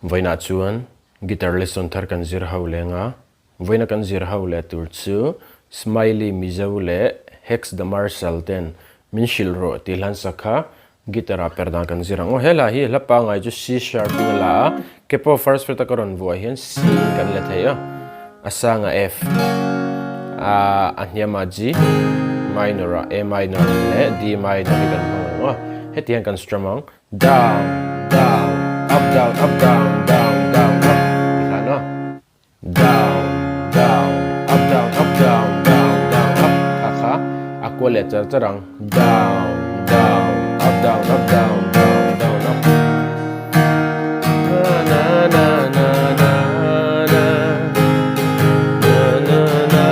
Vawiinah chuan guitar lesson thar kan zir ho leng a, vawiina kan zir ho leh tur chu Smiley Mizo leh Hex the Marshal ten min hrilh rawh tih hlan sak kha guitar ah per dan kan zir ang aw. He hla hi hla pangngai chu C sharp in a la a, ke pawh first fret a ka rawn vuah hian C in kan la thei a, a sanga F, a hniama G minor ah A minor leh D minor hi kan hmang ang aw. Heti hian kan strum ang. Down, down, up, down, up, down, down, down, up ti khan aw. Down, down, up, down, up, down, down, down, up kha kha a kual leh char char ang. Down, down, up, down, up, down, down, down, up. Na na na na na na na na na na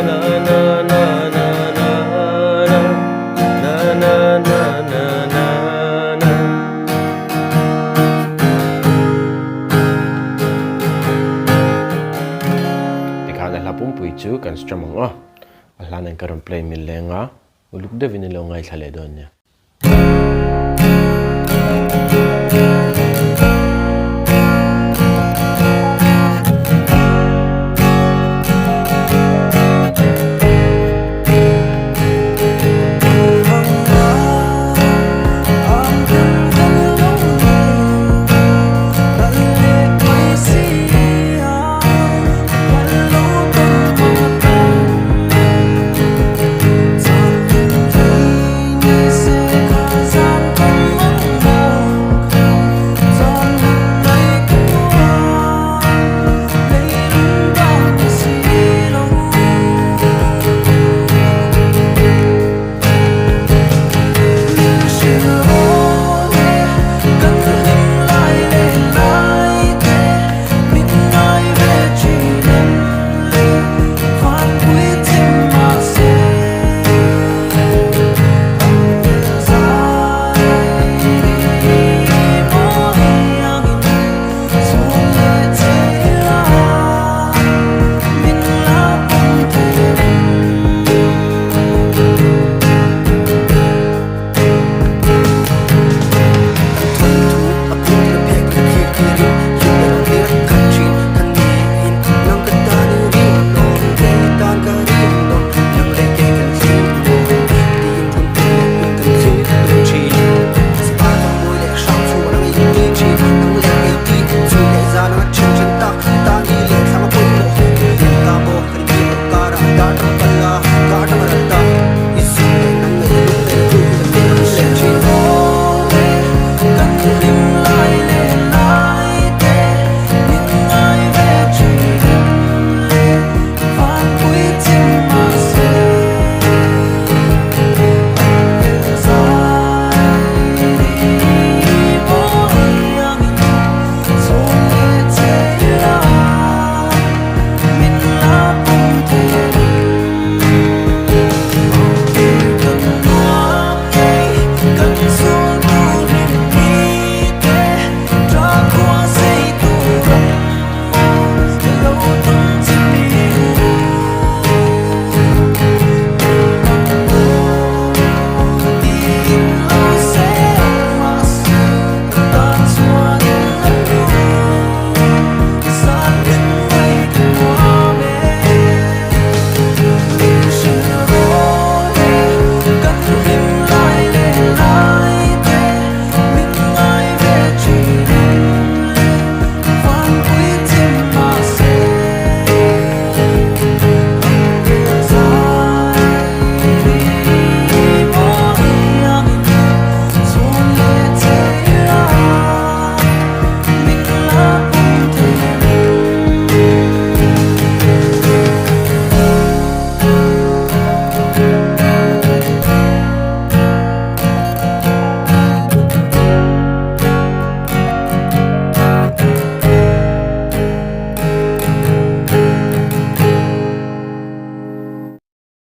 na na na na na na. Na na na na na na. Tikhan a hla pumpui chu kan strum ang aw. A hla nen ka rawn play mil leng a, uluk deuhin i lo ngaithla leh dawn nia.